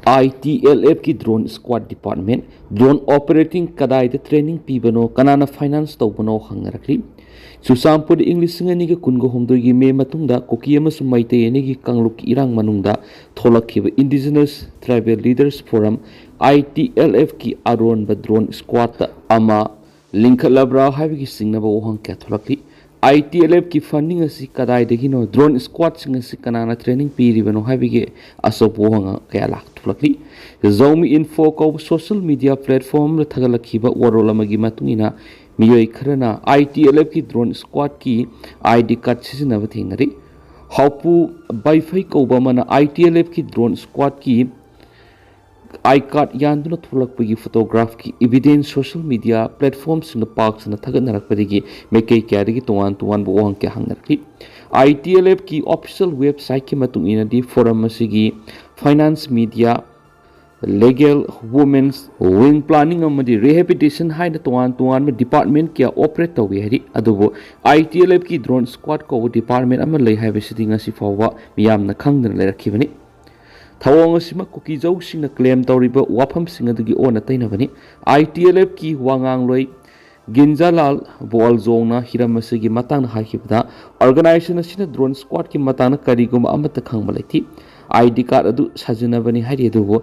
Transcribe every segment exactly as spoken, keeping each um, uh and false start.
ITLFꯀꯤ drone squad department, drone operating ꯀꯗꯥꯏꯗ training ꯄꯤꯕꯅꯣ, ꯀꯅꯥꯅ finance ꯇꯧꯕꯅꯣ ꯍꯪꯅꯔꯛꯂꯤ꯫ ꯆꯨꯔꯆꯥꯟꯄꯨꯔꯗ ꯏꯪ ꯂꯤꯁꯤꯡ ꯑꯅꯤꯒ ꯀꯨꯟꯒ ꯍꯨꯝꯗꯣꯏꯒꯤ ꯃꯦ ꯃꯇꯨꯡꯗ ꯀꯨꯀꯤ ꯑꯃꯁꯨꯡ ꯃꯩꯇꯩ ꯑꯅꯤꯒꯤ ꯀꯥꯡꯂꯨꯞꯀꯤ ꯏꯔꯥꯡ ꯃꯅꯨꯡꯗ ꯊꯣꯛꯂꯛꯈꯤꯕ Indigenous Tribal Leaders Forum, ITLFꯀꯤ ꯑꯔꯣꯟꯕ drone squad ꯑꯃ ꯂꯤꯡꯈꯠꯂꯕ꯭ꯔꯥ ꯍꯥꯏꯕꯒꯤ ꯆꯤꯡꯅꯕ ꯋꯥꯍꯪ ꯀꯌꯥ ꯊꯣꯛꯂꯛꯂꯤ꯫ ITLFꯀꯤ funding ꯑꯁꯤ ꯀꯗꯥꯏꯗꯒꯤꯅꯣ? Drone squadꯁꯤꯡ ꯑꯁꯤ ꯀꯅꯥꯅ training ꯄꯤꯔꯤꯕꯅꯣ ꯍꯥꯏꯕꯒꯤ ꯑꯆꯧꯕ ꯋꯥꯍꯪ ꯀꯌꯥ ꯂꯥꯛ ꯊꯣꯛꯂꯛꯂꯤ꯫ Zomi Info ꯀꯧꯕ social media platform ꯑꯃꯗ ꯊꯥꯒꯠꯂꯛꯈꯤꯕ ꯋꯥꯔꯣꯜ ꯑꯃꯒꯤ ꯃꯇꯨꯡ ꯏꯟꯅ, ꯃꯤꯑꯣꯏ ꯈꯔꯅ ITLFꯀꯤ drone squadꯀꯤ ID card ꯁꯤꯖꯤꯟꯅꯕ ꯊꯦꯡꯅꯔꯤ꯫ ꯍꯥꯎꯄꯨ ꯕꯥꯏꯐꯩ ꯀꯧꯕ ꯑꯃꯅ ITLFꯀꯤ drone squadꯀꯤ ID card ꯌꯥꯟꯗꯨꯅ ꯊꯣꯛꯂꯛꯄꯒꯤ photographꯀꯤ evidence social media platformꯁꯤꯡꯗ ꯄꯥꯛ ꯁꯟꯅ ꯊꯥꯒꯠꯅꯔꯛꯄꯗꯒꯤ ꯃꯥꯏꯀꯩ ꯀꯌꯥꯗꯒꯤ ꯇꯣꯉꯥꯟ ꯇꯣꯉꯥꯟꯕ ꯋꯥꯍꯪ ꯀꯌꯥ ꯍꯪꯅꯔꯛꯂꯤ꯫ ITLFꯀꯤ official websiteꯀꯤ ꯃꯇꯨꯡ ꯏꯟꯅꯗꯤ, forum ꯑꯁꯤꯒꯤ finance, media, legal, women's, wing planning ꯑꯃꯗꯤ rehabilitation ꯍꯥꯏꯅ ꯇꯣꯉꯥꯟ ꯇꯣꯉꯥꯟꯕ department ꯀꯌꯥ operate ꯇꯧꯏ ꯍꯥꯏꯔꯤ꯫ ꯑꯗꯨꯕꯨ ITLFꯀꯤ drone squad ꯀꯧꯕ department ꯑꯃ ꯂꯩ ꯍꯥꯏꯕꯁꯤꯗꯤ ꯉꯁꯤ ꯐꯥꯎꯕ ꯃꯤꯌꯥꯝꯅ ꯈꯪꯗꯅ ꯂꯩꯔꯛꯈꯤꯕꯅꯤ꯫ ꯊꯧꯑꯣꯡ ꯑꯁꯤꯃꯛ ꯀꯨꯀꯤꯖꯧꯁꯤꯡꯅ claim ꯇꯧꯔꯤꯕ ꯋꯥꯐꯝꯁꯤꯡ ꯑꯗꯨꯒꯤ ꯑꯣꯟꯅ ꯇꯩꯅꯕꯅꯤ꯫ ITLFꯀꯤ ꯋꯥꯉꯥꯡꯂꯣꯏ ꯒꯤꯟꯖꯥꯂꯥꯜ ꯕꯣꯜꯖꯣꯡꯅ ꯍꯤꯔꯝ ꯑꯁꯤꯒꯤ ꯃꯇꯥꯡꯗ ꯍꯥꯏꯈꯤꯕꯗ, organization ꯑꯁꯤꯅ drone squadꯀꯤ ꯃꯇꯥꯡꯗ ꯀꯔꯤꯒꯨꯝꯕ ꯑꯃꯠꯇ ꯈꯪꯕ ꯂꯩꯇꯦ꯫ ID card ꯑꯗꯨ ꯁꯥꯖꯤꯟꯅꯕꯅꯤ ꯍꯥꯏꯔꯤ꯫ ꯑꯗꯨꯕꯨ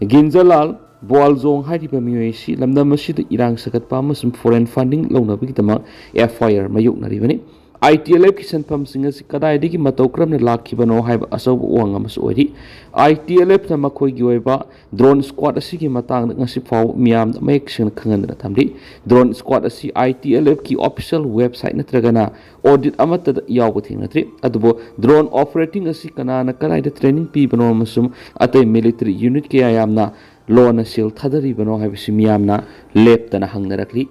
ꯒꯤꯟꯖꯥꯂꯥꯜ ꯕꯣꯜꯖꯣꯡ ꯍꯥꯏꯔꯤꯕ ꯃꯤꯑꯣꯏ ꯑꯁꯤ ꯂꯝꯗꯝ ꯑꯁꯤꯗ ꯏꯔꯥꯡ ꯁꯥꯒꯠꯄ ꯑꯃꯁꯨꯡ foreign funding ꯂꯧꯅꯕꯒꯤꯗꯃꯛ FIR ꯃꯥꯌꯣꯛꯅꯔꯤꯕꯅꯤ꯫ ITLFꯀꯤ ꯁꯦꯟꯐꯝꯁꯤꯡ ꯑꯁꯤ ꯀꯗꯥꯏꯗꯒꯤ ꯃꯇꯧ ꯀꯔꯝꯅ ꯂꯥꯛꯈꯤꯕꯅꯣ ꯍꯥꯏꯕ ꯑꯆꯧꯕ ꯋꯥꯍꯪ ꯑꯃꯁꯨ ꯑꯣꯏꯔꯤ꯫ ITLFꯅ ꯃꯈꯣꯏꯒꯤ ꯑꯣꯏꯕ drone squad ꯑꯁꯤꯒꯤ ꯃꯇꯥꯡꯗ ꯉꯁꯤ ꯐꯥꯎꯕ ꯃꯤꯌꯥꯝꯗ ꯃꯌꯦꯛ ꯁꯦꯡꯅ ꯈꯪꯍꯟꯗꯅ ꯊꯝꯂꯤ꯫ Drone squad ꯑꯁꯤ ITLFꯀꯤ official website ꯅꯠꯇ꯭ꯔꯒꯅ audit ꯑꯃꯠꯇꯗ ꯌꯥꯎꯕ ꯊꯦꯡꯅꯗ꯭ꯔꯤ꯫ ꯑꯗꯨꯕꯨ drone operating ꯑꯁꯤ ꯀꯅꯥꯅ ꯀꯗꯥꯏꯗ training ꯄꯤꯕꯅꯣ ꯑꯃꯁꯨꯡ ꯑꯇꯩ military unit ꯀꯌꯥ ꯌꯥꯝꯅ ꯂꯣꯟꯅ ꯁꯦꯜ ꯊꯥꯗꯔꯤꯕꯅꯣ ꯍꯥꯏꯕꯁꯤ ꯃꯤꯌꯥꯝꯅ ꯂꯦꯞꯇꯅ ꯍꯪꯅꯔꯛꯂꯤ꯫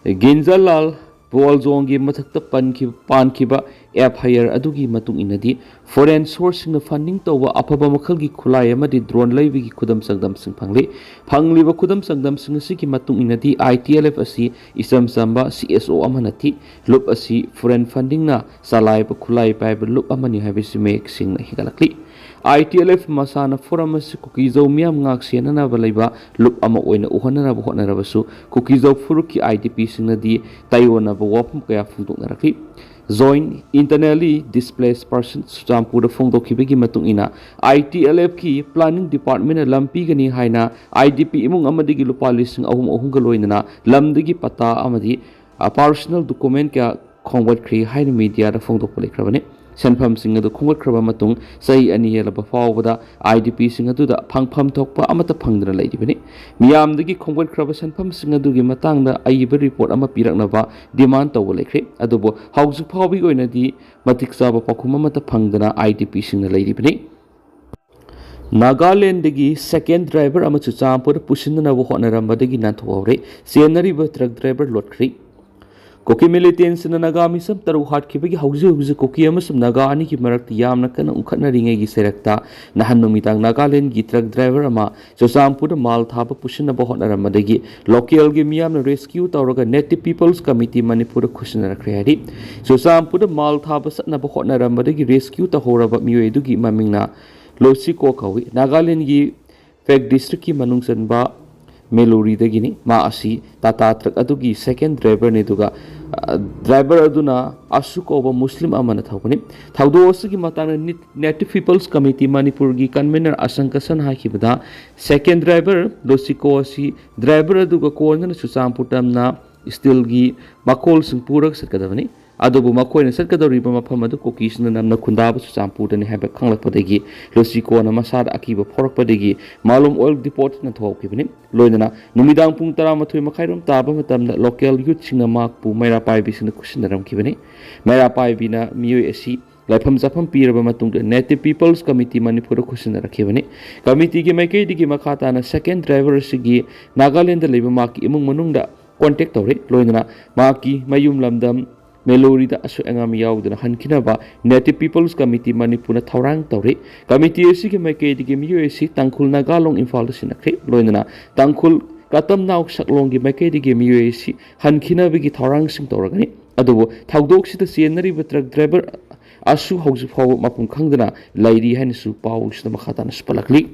ꯒꯤꯟꯖꯥꯂꯥꯜ ꯕꯣꯜꯖꯣꯡꯒꯤ ꯃꯊꯛꯇ ꯄꯟꯈꯤꯕ, ꯄꯥꯟꯈꯤꯕ FIR ꯑꯗꯨꯒꯤ ꯃꯇꯨꯡ ꯏꯟꯅꯗꯤ, foreign sourceꯁꯤꯡꯅ funding ꯇꯧꯕ ꯑꯐꯕ ꯃꯈꯜꯒꯤ ꯈꯨꯠꯂꯥꯏ ꯑꯃꯗꯤ drone ꯂꯩꯕꯒꯤ ꯈꯨꯗꯝ ꯆꯥꯡꯗꯝꯁꯤꯡ ꯐꯪꯂꯤ꯫ ꯐꯪꯂꯤꯕ ꯈꯨꯗꯝ ꯆꯥꯡꯗꯝꯁꯤꯡ ꯑꯁꯤꯒꯤ ꯃꯇꯨꯡ ꯏꯟꯅꯗꯤ, ITLF ꯑꯁꯤ ꯏꯆꯝ ꯆꯝꯕ CSO ꯑꯃ ꯅꯠꯇꯦ꯫ ꯂꯨꯞ ꯑꯁꯤ foreign fundingꯅ ꯆꯂꯥꯏꯕ ꯈꯨꯠꯂꯥꯏ ꯄꯥꯏꯕ ꯂꯨꯞ ꯑꯃꯅꯤ ꯍꯥꯏꯕꯁꯤ ꯃꯌꯦꯛ ꯁꯦꯡꯅ ꯍꯦꯟꯒꯠꯂꯛꯂꯤ꯫ I T L F ꯃꯁꯥꯅ ꯐꯣꯔꯝ ꯑꯁꯤ ꯀꯨꯀꯤꯖꯧ ꯃꯤꯌꯥꯝ ꯉꯥꯛ ꯁꯦꯟꯅꯅꯕ ꯂꯩꯕ ꯂꯨꯞ ꯑꯃ ꯑꯣꯏꯅ ꯎꯍꯟꯅꯅꯕ ꯍꯣꯠꯅꯔꯕꯁꯨ, ꯀꯨꯀꯤꯖꯧ ꯐꯨꯔꯨꯞꯀꯤ I D Pꯁꯤꯡꯅꯗꯤ ꯇꯥꯏꯑꯣꯟꯅꯕ ꯋꯥꯐꯝ ꯀꯌꯥ ꯐꯣꯡꯗꯣꯛꯅꯔꯛꯈꯤ꯫ Joint Internally Displaced Person ꯆꯨꯔꯆꯥꯟꯄꯨꯔꯗ ꯐꯣꯡꯗꯣꯛꯈꯤꯕꯒꯤ ꯃꯇꯨꯡ ꯏꯟꯅ, I T L Fꯀꯤ Planning Departmentꯅ ꯂꯝ ꯄꯤꯒꯅꯤ ꯍꯥꯏꯅ I D P ꯏꯃꯨꯡ ꯑꯃꯗꯒꯤ ꯂꯨꯄꯥ ꯂꯤꯁꯤꯡ ꯑꯍꯨꯝ ꯑꯍꯨꯝꯒ ꯂꯣꯏꯅꯅ ꯂꯝꯗꯒꯤ ꯄꯇꯥ ꯑꯃꯗꯤ, ꯑ, personal document ꯀꯌꯥ ꯈꯣꯝꯒꯠꯈ꯭ꯔꯤ ꯍꯥꯏꯅ ꯃꯤꯗꯤꯌꯥꯗ ꯐꯣꯡꯗꯣꯛꯄ ꯂꯩꯈ꯭ꯔꯕꯅꯤ꯫ ꯁꯦꯟꯐꯝꯁꯤꯡ ꯑꯗꯨ ꯈꯣꯝꯒꯠꯈ꯭ꯔꯕ ꯃꯇꯨꯡ, ꯆꯍꯤ ꯑꯅꯤ ꯍꯦꯜꯂꯕ ꯐꯥꯎꯕꯗ I D Pꯁꯤꯡ ꯑꯗꯨꯗ ꯐꯪꯐꯝ ꯊꯣꯛꯄ ꯑꯃꯠꯇ ꯐꯪꯗꯅ ꯂꯩꯔꯤꯕꯅꯤ꯫ ꯃꯤꯌꯥꯝꯗꯒꯤ ꯈꯣꯝꯒꯠꯈ꯭ꯔꯕ ꯁꯦꯟꯐꯝꯁꯤꯡ ꯑꯗꯨꯒꯤ ꯃꯇꯥꯡꯗ ꯑꯏꯕ ꯔꯤꯄꯣꯔꯠ ꯑꯃ ꯄꯤꯔꯛꯅꯕ ꯗꯤꯃꯥꯟ ꯇꯧꯕ ꯂꯩꯈ꯭ꯔꯦ꯫ ꯑꯗꯨꯕꯨ ꯍꯧꯖꯤꯛ ꯐꯥꯎꯕꯒꯤ ꯑꯣꯏꯅꯗꯤ ꯃꯇꯤꯛ ꯆꯥꯕ ꯄꯥꯎꯈꯨꯝ ꯑꯃꯠꯇ ꯐꯪꯗꯅ I D Pꯁꯤꯡꯅ ꯂꯩꯔꯤꯕꯅꯤ꯫ ꯅꯥꯒꯥꯂꯦꯟꯗꯒꯤ second driver ꯑꯃ ꯆꯨꯔꯆꯥꯟꯄꯨꯔꯗ ꯄꯨꯁꯤꯟꯅꯅꯕ ꯍꯣꯠꯅꯔꯝꯕꯗꯒꯤ ꯅꯥꯟꯊꯣꯛꯍꯧꯔꯦ꯫ ꯆꯦꯟꯅꯔꯤꯕ ꯇ꯭ꯔꯛ ꯗ꯭ꯔꯥꯏꯚꯔ ꯂꯣꯠꯈ꯭ꯔꯦ꯫ ꯀꯨꯀꯤ ꯃꯤꯂꯤꯇꯦꯟꯁꯤꯡꯅ ꯅꯥꯒꯥ ꯃꯤꯁꯝ ꯇꯔꯨꯛ ꯍꯥꯠꯈꯤꯕꯒꯤ ꯍꯧꯖꯤꯛ ꯍꯧꯖꯤꯛ ꯀꯨꯀꯤ ꯑꯃꯁꯨꯡ ꯅꯥꯒꯥ ꯑꯅꯤꯒꯤ ꯃꯔꯛꯇ ꯌꯥꯝꯅ ꯀꯟꯅ ꯎꯪꯈꯠꯅꯔꯤꯉꯩꯒꯤ ꯆꯩꯔꯛꯇ, ꯅꯍꯥꯟ ꯅꯨꯃꯤꯗꯥꯡ ꯅꯥꯒꯥꯂꯦꯟꯒꯤ ꯇ꯭ꯔꯛ ꯗ꯭ꯔꯥꯏꯚꯔ ꯑꯃ ꯆꯨꯔꯆꯥꯟꯄꯨꯔꯗ ꯃꯥꯜ ꯊꯥꯕ ꯄꯨꯁꯤꯟꯅꯕ ꯍꯣꯠꯅꯔꯝꯕꯗꯒꯤ ꯂꯣꯀꯦꯜꯒꯤ ꯃꯤꯌꯥꯝꯅ ꯔꯦꯁꯀ꯭ꯌꯨ ꯇꯧꯔꯒ Native People's Committee ꯃꯅꯤꯄꯨꯔꯗ ꯈꯨꯠꯁꯤꯟꯅꯔꯛꯈ꯭ꯔꯦ ꯍꯥꯏꯔꯤ꯫ ꯆꯨꯔꯆꯥꯟꯄꯨꯔꯗ ꯃꯥꯜ ꯊꯥꯕ ꯆꯠꯅꯕ ꯍꯣꯠꯅꯔꯝꯕꯗꯒꯤ ꯔꯦꯁꯀ꯭ꯌꯨ ꯇꯧꯍꯧꯔꯕ ꯃꯤꯑꯣꯏ ꯑꯗꯨꯒꯤ ꯃꯃꯤꯡꯅ ꯂꯣꯁꯤꯀꯣ ꯀꯧꯏ꯫ ꯅꯥꯒꯥꯂꯦꯟꯒꯤ ꯐꯦꯛ ꯗꯤꯁꯇ꯭ꯔꯤꯛꯀꯤ ꯃꯅꯨꯡ ꯆꯟꯕ ꯃꯦꯂꯣꯔꯤꯗꯒꯤꯅꯤ꯫ ꯃꯥ ꯑꯁꯤ ꯇꯥꯇꯥ ꯇ꯭ꯔꯛ ꯑꯗꯨꯒꯤ second driverꯅꯤ, ꯑꯗꯨꯒ, ꯑ, ꯗ꯭ꯔꯥꯏꯚꯔ ꯑꯗꯨꯅ ꯑꯁꯨ ꯀꯧꯕ ꯃꯨꯁꯂꯤꯝ ꯑꯃꯅ ꯊꯧꯕꯅꯤ꯫ ꯊꯧꯗꯣꯛ ꯑꯁꯤꯒꯤ ꯃꯇꯥꯡꯗ ꯅꯤꯠ-, Native People's Committee ꯃꯅꯤꯄꯨꯔꯒꯤ convener ꯑꯁꯪꯀꯁꯟ ꯍꯥꯏꯈꯤꯕꯗ, second driver ꯂꯣꯁꯤꯀꯣ ꯑꯁꯤ ꯗ꯭ꯔꯥꯏꯚꯔ ꯑꯗꯨꯒ ꯀꯣꯟꯅꯅ ꯆꯨꯔꯆꯥꯟꯄꯨꯔ ꯇꯝꯅ ꯏꯁꯇꯤꯜꯒꯤ ꯃꯈꯣꯜꯁꯤꯡ ꯄꯨꯔꯒ ꯆꯠꯀꯗꯕꯅꯤ꯫ ꯑꯗꯨꯕꯨ ꯃꯈꯣꯏꯅ ꯆꯠꯀꯗꯧꯔꯤꯕ ꯃꯐꯝ ꯑꯗꯨ ꯀꯨꯀꯤꯁꯤꯡꯅ ꯅꯝꯅ ꯈꯨꯟꯗꯥꯕ ꯆꯨꯔꯆꯥꯟꯄꯨꯔꯗꯅꯤ ꯍꯥꯏꯕ ꯈꯪꯂꯛꯄꯗꯒꯤ ꯂꯣꯁꯤꯀꯣꯅ ꯃꯁꯥꯗ ꯑꯀꯤꯕ ꯐꯥꯎꯔꯛꯄꯗꯒꯤ ꯃꯥꯂꯣꯝ ꯑꯣꯏꯜ ꯗꯤꯄꯣꯠꯅ ꯊꯧꯍꯧꯈꯤꯕꯅꯤ꯫ ꯂꯣꯏꯅꯅ ꯅꯨꯃꯤꯗꯥꯡ ꯄꯨꯡ ꯇꯔꯥꯃꯥꯊꯣꯏ ꯃꯈꯥꯏꯔꯣꯝ ꯇꯥꯕ ꯃꯇꯝꯗ ꯂꯣꯀꯦꯜ ꯌꯨꯠꯁꯤꯡꯅ ꯃꯍꯥꯛꯄꯨ ꯃꯩꯔꯥ ꯄꯥꯏꯕꯤꯁꯤꯡꯅ ꯈꯨꯠꯁꯤꯟꯅꯔꯝꯈꯤꯕꯅꯤ꯫ ꯃꯩꯔꯥ ꯄꯥꯏꯕꯤꯅ ꯃꯤꯑꯣꯏ ꯑꯁꯤ ꯂꯥꯏꯐꯝ ꯆꯥꯐꯝ ꯄꯤꯔꯕ ꯃꯇꯨꯡꯗ Native People's Committee ꯃꯅꯤꯄꯨꯔꯗ ꯈꯨꯠꯁꯤꯟꯅꯔꯛꯈꯤꯕꯅꯤ꯫ ꯀꯃꯤꯇꯤꯒꯤ ꯃꯥꯏꯀꯩꯗꯒꯤ ꯃꯈꯥ ꯇꯥꯅ second driver ꯑꯁꯤꯒꯤ ꯅꯥꯒꯥꯂꯦꯟꯗ ꯂꯩꯕ ꯃꯍꯥꯛꯀꯤ ꯏꯃꯨꯡ ꯃꯅꯨꯡꯗ contact ꯇꯧꯔꯦ꯫ ꯂꯣꯏꯅꯅ ꯃꯍꯥꯛꯀꯤ ꯃꯌꯨꯝ ꯂꯝꯗꯝ ꯃꯦꯂꯣꯔꯤꯗ ꯑꯁꯣꯏ ꯑꯉꯥꯝ ꯌꯥꯎꯗꯅ ꯍꯟꯈꯤꯅꯕ Native People's Committee ꯃꯅꯤꯄꯨꯔꯅ ꯊꯧꯔꯥꯡ ꯇꯧꯔꯤ꯫ ꯀꯃꯤꯇꯤ ꯑꯁꯤꯒꯤ ꯃꯥꯏꯀꯩꯗꯒꯤ ꯃꯤꯑꯣꯏ ꯑꯁꯤ ꯇꯥꯡꯈꯨꯜ ꯅꯥꯒꯥꯂꯣꯡ ꯏꯝꯐꯥꯜꯗ ꯁꯤꯟꯅꯈ꯭ꯔꯦ꯫ ꯂꯣꯏꯅꯅ ꯇꯥꯡꯈꯨꯜ ꯀꯇꯝꯅꯥꯎ ꯁꯛꯂꯣꯡꯒꯤ ꯃꯥꯏꯀꯩꯗꯒꯤ ꯃꯤꯑꯣꯏ ꯑꯁꯤ ꯍꯟꯈꯤꯅꯕꯒꯤ ꯊꯧꯔꯥꯡꯁꯤꯡ ꯇꯧꯔꯒꯅꯤ꯫ ꯑꯗꯨꯕꯨ ꯊꯧꯗꯣꯛꯁꯤꯗ ꯆꯦꯟꯅꯔꯤꯕ ꯇ꯭ꯔꯛ ꯗ꯭ꯔꯥꯏꯚꯔ ꯑꯁꯨ ꯍꯧꯖꯤꯛ ꯐꯥꯎꯕ ꯃꯐꯝ ꯈꯪꯗꯅ ꯂꯩꯔꯤ ꯍꯥꯏꯅꯁꯨ ꯄꯥꯎꯁꯤꯗ ꯃꯈꯥ ꯇꯥꯅ ꯁꯨꯞꯄꯜꯂꯛꯂꯤ꯫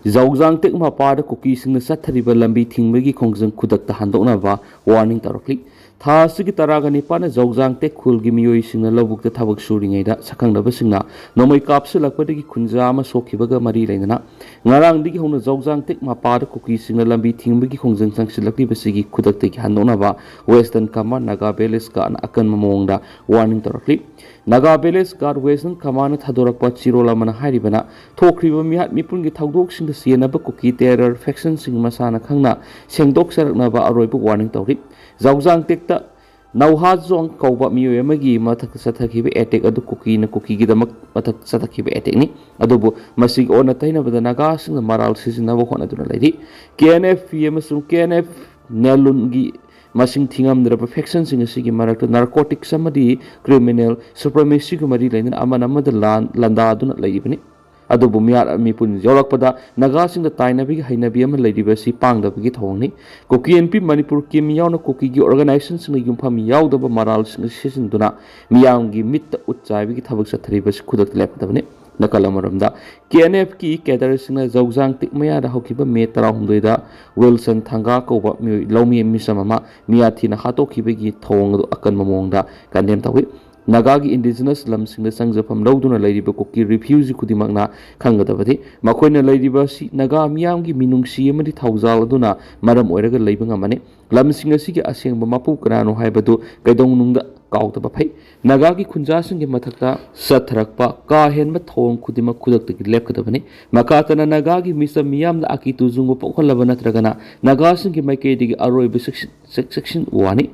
ꯖꯧꯖꯥꯡ ꯇꯦꯛ ꯃꯄꯥꯗ ꯀꯨꯀꯤꯁꯤꯡꯅ ꯆꯠꯊꯔꯤꯕ ꯂꯝꯕꯤ ꯊꯤꯡꯕꯒꯤ ꯈꯣꯡꯖꯪ ꯈꯨꯗꯛꯇ ꯍꯟꯗꯣꯛꯅꯕ ꯋꯥꯔꯅꯤꯡ ꯇꯧꯔꯛꯂꯤ꯫ ꯊꯥ ꯑꯁꯤꯒꯤ ꯇꯔꯥꯒ ꯅꯤꯄꯥꯟꯗ ꯖꯧꯖꯥꯡ ꯇꯦꯛ ꯈꯨꯜꯒꯤ ꯃꯤꯑꯣꯏꯁꯤꯡꯅ ꯂꯧꯕꯨꯛꯇ ꯊꯕꯛ ꯁꯨꯔꯤꯉꯩꯗ ꯁꯛꯈꯪꯅꯕꯁꯤꯡꯅ ꯅꯣꯡꯃꯩ ꯀꯥꯞꯁꯤꯜꯂꯛꯄꯗꯒꯤ ꯈꯨꯟꯖꯥ ꯑꯃ ꯁꯣꯛꯈꯤꯕꯒ ꯃꯔꯤ ꯂꯩꯅꯅ ꯉꯔꯥꯡꯗꯒꯤ ꯍꯧꯅ ꯖꯧꯖꯥꯡ ꯇꯦꯛ ꯃꯄꯥꯗ ꯀꯨꯀꯤꯁꯤꯡꯅ ꯂꯝꯕꯤ ꯊꯤꯡꯕꯒꯤ ꯈꯣꯡꯖꯪ ꯆꯪꯁꯤꯜꯂꯛꯂꯤꯕꯁꯤꯒꯤ ꯈꯨꯗꯛꯇꯒꯤ ꯍꯟꯗꯣꯛꯅꯕ Western Command Naga Village Guardꯅ ꯑꯀꯟꯕ ꯃꯑꯣꯡꯗ ꯋꯥꯔꯅꯤꯡ ꯇꯧꯔꯛꯂꯤ꯫ Naga Village Guard Western Commandꯅ ꯊꯥꯗꯣꯔꯛꯄ ꯆꯤꯔꯣꯜ ꯑꯃꯅ ꯍꯥꯏꯔꯤꯕꯅ, ꯊꯣꯛꯈ꯭ꯔꯤꯕ ꯃꯤꯍꯥꯠ ꯃꯤꯄꯨꯟꯒꯤ ꯊꯧꯗꯣꯛꯁꯤꯡꯗ ꯆꯦꯟꯅꯕ ꯀꯨꯀꯤ terror factionꯁꯤꯡ ꯃꯁꯥꯅ ꯈꯪꯅ ꯁꯦꯡꯗꯣꯛꯆꯔꯛꯅꯕ ꯑꯔꯣꯏꯕ ꯋꯥꯔꯅꯤꯡ ꯇꯧꯔꯤ꯫ ꯖꯧꯖꯥꯡ ꯇꯦꯛꯇ ꯅꯧꯍꯥꯖꯣꯡ ꯀꯧꯕ ꯃꯤꯑꯣꯏ ꯑꯃꯒꯤ ꯃꯊꯛꯇ ꯆꯠꯊꯈꯤꯕ attack ꯑꯗꯨ ꯀꯨꯀꯤꯅ ꯀꯨꯀꯤꯒꯤꯗꯃꯛ ꯃꯊꯛꯇ ꯆꯠꯊꯈꯤꯕ attackꯅꯤ꯫ ꯑꯗꯨꯕꯨ ꯃꯁꯤꯒꯤ ꯑꯣꯟꯅ ꯇꯩꯅꯕꯗ ꯅꯥꯒꯥꯁꯤꯡꯅ ꯃꯔꯥꯜ ꯁꯤꯖꯤꯟꯅꯕ ꯍꯣꯠꯅꯗꯨꯅ ꯂꯩꯔꯤ꯫ KNFP ꯑꯃꯁꯨꯡ KNF ꯅꯦꯂꯨꯟꯒꯤ ꯃꯁꯤꯡ ꯊꯤꯉꯝꯗ꯭ꯔꯕ factionꯁꯤꯡ ꯑꯁꯤꯒꯤ ꯃꯔꯛꯇ narcotics ꯑꯃꯗꯤ criminal supremacyꯒ ꯃꯔꯤ ꯂꯩꯅꯅ ꯑꯃꯅ ꯑꯃꯗ ꯂꯥꯟ ꯂꯥꯟꯗꯥꯗꯨꯅ ꯂꯩꯔꯤꯕꯅꯤ꯫ ꯑꯗꯨꯕꯨ ꯃꯤꯍꯥꯠ ꯃꯤꯄꯨꯟ ꯌꯧꯔꯛꯄꯗ ꯅꯥꯒꯥꯁꯤꯡꯗ ꯇꯥꯏꯅꯕꯒꯤ ꯍꯩꯅꯕꯤ ꯑꯃ ꯂꯩꯔꯤꯕ ꯑꯁꯤ ꯄꯥꯡꯗꯕꯒꯤ ꯊꯧꯑꯣꯡꯅꯤ꯫ ꯀꯨꯀꯤ ꯑꯦꯟ ꯄꯤ ꯃꯅꯤꯄꯨꯔ ꯀꯤꯝ ꯌꯥꯎꯅ ꯀꯨꯀꯤꯒꯤ organizationꯁꯤꯡꯅ ꯌꯨꯝꯐꯝ ꯌꯥꯎꯗꯕ ꯃꯔꯥꯜꯁꯤꯡ ꯑꯁꯤ ꯁꯤꯖꯤꯟꯅꯗꯨꯅ ꯃꯤꯌꯥꯝꯒꯤ ꯃꯤꯠꯇ ꯎꯠ ꯆꯥꯏꯕꯒꯤ ꯊꯕꯛ ꯆꯠꯊꯔꯤꯕ ꯑꯁꯤ ꯈꯨꯗꯛꯇ ꯂꯦꯞꯀꯗꯕꯅꯤ꯫ ꯅꯥꯀꯜ ꯑꯃꯔꯣꯝꯗ, KNFꯀꯤ cadreꯁꯤꯡꯅ ꯖꯧꯖꯥꯡ ꯇꯦꯛ ꯃꯌꯥꯗ ꯍꯧꯈꯤꯕ ꯃꯦ ꯇꯔꯥꯍꯨꯝꯗꯣꯏꯗ ꯋꯤꯜꯁꯟ ꯊꯪꯒꯥ ꯀꯧꯕ ꯃꯤꯑꯣꯏ ꯂꯧꯃꯤ ꯃꯤꯆꯝ ꯑꯃ ꯃꯤꯌꯥꯊꯤꯅ ꯍꯥꯠꯇꯣꯛꯈꯤꯕꯒꯤ ꯊꯧꯑꯣꯡ ꯑꯗꯨ ꯑꯀꯟꯕ ꯃꯑꯣꯡꯗ condemn ꯇꯧꯏ꯫ ꯅꯥꯒꯥꯒꯤ indigenous ꯂꯝꯁꯤꯡꯗ ꯆꯪꯖꯐꯝ ꯂꯧꯗꯨꯅ ꯂꯩꯔꯤꯕ ꯀꯨꯀꯤ refugee ꯈꯨꯗꯤꯡꯃꯛꯅ ꯈꯪꯒꯗꯕꯗꯤ, ꯃꯈꯣꯏꯅ ꯂꯩꯔꯤꯕ ꯑꯁꯤ ꯅꯥꯒꯥ ꯃꯤꯌꯥꯝꯒꯤ ꯃꯤꯅꯨꯡꯁꯤ ꯑꯃꯗꯤ ꯊꯧꯖꯥꯜ ꯑꯗꯨꯅ ꯃꯔꯝ ꯑꯣꯏꯔꯒ ꯂꯩꯕ ꯉꯝꯃꯅꯤ꯫ ꯂꯝꯁꯤꯡ ꯑꯁꯤꯒꯤ ꯑꯁꯦꯡꯕ ꯃꯄꯨ ꯀꯅꯥꯅꯣ ꯍꯥꯏꯕꯗꯨ ꯀꯩꯗꯧꯅꯨꯡꯗ ꯀꯥꯎꯗꯕ ꯐꯩ꯫ ꯅꯥꯒꯥꯒꯤ ꯈꯨꯟꯖꯥꯁꯤꯡꯒꯤ ꯃꯊꯛꯇ ꯆꯠꯊꯔꯛꯄ ꯀꯥ ꯍꯦꯟꯕ ꯊꯧꯑꯣꯡ ꯈꯨꯗꯤꯡꯃꯛ ꯈꯨꯗꯛꯇꯒꯤ ꯂꯦꯞꯀꯗꯕꯅꯤ꯫ ꯃꯈꯥ ꯇꯥꯅ ꯅꯥꯒꯥꯒꯤ ꯃꯤꯆꯝ ꯃꯤꯌꯥꯝꯗ ꯑꯀꯤ ꯇꯨꯖꯨꯡꯕ ꯄꯣꯛꯍꯜꯂꯕ ꯅꯠꯇ꯭ꯔꯒꯅ ꯅꯥꯒꯥꯁꯤꯡꯒꯤ ꯃꯥꯏꯀꯩꯗꯒꯤ ꯑꯔꯣꯏꯕ ꯆꯦꯛꯁꯤꯟ-, ꯆꯦꯛ-, ꯆꯦꯛꯁꯤꯟ ꯋꯥꯅꯤ꯫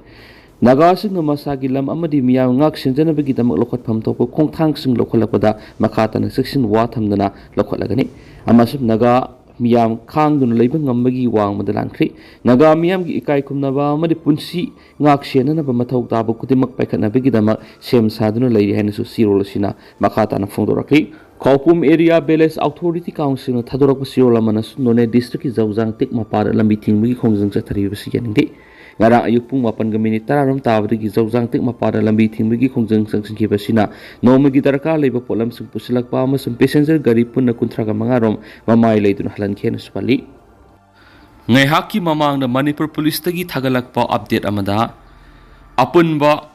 ꯅꯥꯒꯥꯁꯤꯡꯅ ꯃꯁꯥꯒꯤ ꯂꯝ ꯑꯃꯗꯤ ꯃꯤꯌꯥꯝ ꯉꯥꯛ ꯁꯦꯟꯖꯅꯕꯒꯤꯗꯃꯛ ꯂꯧꯈꯠꯐꯝ ꯊꯣꯛꯄ ꯈꯣꯡꯊꯥꯡꯁꯤꯡ ꯂꯧꯈꯠꯂꯛꯄꯗ ꯃꯈꯥ ꯇꯥꯅ ꯆꯦꯛꯁꯤꯟ ꯋꯥ ꯊꯝꯗꯅ ꯂꯧꯈꯠꯂꯒꯅꯤ꯫ ꯑꯃꯁꯨꯡ ꯅꯥꯒꯥ ꯃꯤꯌꯥꯝ ꯈꯥꯡꯗꯨꯅ ꯂꯩꯕ ꯉꯝꯕꯒꯤ ꯋꯥꯡꯃꯗ ꯂꯥꯟꯈ꯭ꯔꯤ꯫ ꯅꯥꯒꯥ ꯃꯤꯌꯥꯝꯒꯤ ꯏꯀꯥꯏ ꯈꯨꯝꯅꯕ ꯑꯃꯗꯤ ꯄꯨꯟꯁꯤ ꯉꯥꯛ ꯁꯦꯟꯅꯅꯕ ꯃꯊꯧ ꯇꯥꯕ ꯈꯨꯗꯤꯡꯃꯛ ꯄꯥꯏꯈꯠꯅꯕꯒꯤꯗꯃꯛ ꯁꯦꯝ ꯁꯥꯗꯨꯅ ꯂꯩꯔꯤ ꯍꯥꯏꯅꯁꯨ ꯆꯦꯔꯣꯜ ꯑꯁꯤꯅ ꯃꯈꯥ ꯇꯥꯅ ꯐꯣꯡꯗꯣꯔꯛꯂꯤ꯫ ꯈꯧꯄꯨꯝ Area Village Authority Councilꯅ ꯊꯥꯗꯣꯔꯛꯄ ꯆꯦꯔꯣꯜ ꯑꯃꯅꯁꯨ ꯅꯣꯅꯦ districtꯀꯤ ꯖꯧꯖꯥꯡ ꯇꯦꯛ ꯃꯄꯥꯗ ꯂꯝꯕꯤ ꯊꯤꯡꯕꯒꯤ ꯈꯣꯡꯖꯪ ꯆꯠꯊꯔꯤꯕꯁꯤ ꯌꯥꯅꯤꯡꯗꯦ꯫ ꯉꯔꯥꯡ ꯑꯌꯨꯛ ꯄꯨꯡ ꯃꯥꯄꯟꯒ ꯃꯤꯅꯤꯠ ꯇꯔꯥꯔꯣꯝ ꯇꯥꯕꯗꯒꯤ ꯖꯧꯖꯥꯡꯇꯦꯛ ꯃꯄꯥꯗ ꯂꯝꯕꯤ ꯊꯤꯡꯕꯒꯤ ꯈꯣꯡꯖꯪ ꯆꯪꯁꯤꯟꯈꯤꯕ ꯑꯁꯤꯅ ꯅꯣꯡꯃꯒꯤ ꯗꯔꯀꯥꯔ ꯂꯩꯕ ꯄꯣꯠꯂꯝꯁꯤꯡ ꯄꯨꯁꯤꯜꯂꯛꯄ ꯑꯃꯁꯨꯡ ꯄꯦꯁꯦꯟꯖꯔ ꯒꯥꯔꯤ ꯄꯨꯟꯅ ꯀꯨꯟꯊ꯭ꯔꯥꯒ ꯃꯉꯥꯔꯣꯝ ꯃꯃꯥꯏ ꯂꯩꯗꯨꯅ ꯍꯜꯍꯟꯈꯤ ꯍꯥꯏꯅꯁꯨ ꯄꯜꯂꯤ꯫ ꯉꯥꯏꯍꯥꯛꯀꯤ ꯃꯃꯥꯡꯗ ꯃꯅꯤꯄꯨꯔ ꯄꯨꯂꯤꯁꯇꯒꯤ ꯊꯥꯒꯠꯂꯛꯄ ꯑꯞꯗꯦꯠ ꯑꯃꯗ, ꯑꯄꯨꯟꯕ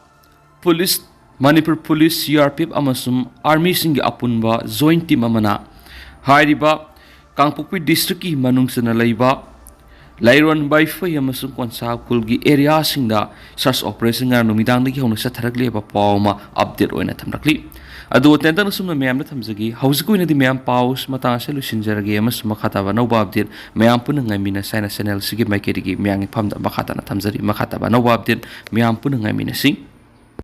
police, Manipur police, C R P F ꯑꯃꯁꯨꯡ ꯑꯥꯔꯃꯤꯁꯤꯡꯒꯤ ꯑꯄꯨꯟꯕ ꯖꯣꯏꯟ ꯇꯤꯝ ꯑꯃꯅ ꯍꯥꯏꯔꯤꯕ ꯀꯥꯡꯄꯣꯛꯄꯤ ꯗꯤꯁꯇ꯭ꯔꯤꯛꯀꯤ ꯃꯅꯨꯡ ꯆꯟꯅ ꯂꯩꯕ ꯂꯩꯔꯣꯟ, ꯕꯥꯏꯐꯩ ꯑꯃꯁꯨꯡ ꯀꯣꯟꯁꯥ ꯈꯨꯜꯒꯤ ꯑꯦꯔꯤꯌꯥꯁꯤꯡꯗ ꯁꯔꯆ ꯑꯣꯄꯔꯦꯁꯟ ꯉꯔꯥꯡ ꯅꯨꯃꯤꯗꯥꯡꯗꯒꯤ ꯍꯧꯅ ꯆꯠꯊꯔꯛꯂꯤ ꯍꯥꯏꯕ ꯄꯥꯎ ꯑꯃ ꯑꯞꯗꯦꯠ ꯑꯣꯏꯅ ꯊꯝꯂꯛꯂꯤ꯫ ꯑꯗꯨ ꯑꯇꯦꯟꯇꯅ ꯁꯨꯝꯅ ꯃꯌꯥꯝꯗ ꯊꯝꯖꯒꯦ꯫ ꯍꯧꯖꯤꯛꯀꯤ ꯑꯣꯏꯅꯗꯤ ꯃꯌꯥꯝ ꯄꯥꯎ ꯃꯇꯥꯡ ꯑꯁꯤꯗ ꯂꯣꯏꯁꯤꯟꯖꯔꯒꯦ ꯑꯃꯁꯨꯡ ꯃꯈꯥ ꯇꯥꯕ ꯑꯅꯧꯕ ꯑꯞꯗꯦꯠ ꯃꯌꯥꯝ ꯄꯨꯟꯅ ꯉꯥꯏꯃꯤꯟꯅꯁꯤ ꯍꯥꯏꯅ ꯆꯦꯅꯦꯜꯁꯤꯒꯤ ꯃꯥꯏꯀꯩꯗꯒꯤ ꯃꯌꯥꯝꯒꯤ ꯐꯝꯗ ꯃꯈꯥ ꯇꯥꯅ ꯊꯝꯖꯔꯤ꯫ ꯃꯈꯥ ꯇꯥꯕ ꯑꯅꯧꯕ ꯑꯞꯗꯦꯠ ꯃꯌꯥꯝ ꯄꯨꯟꯅ ꯉꯥꯏꯃꯤꯟꯅꯁꯤ꯫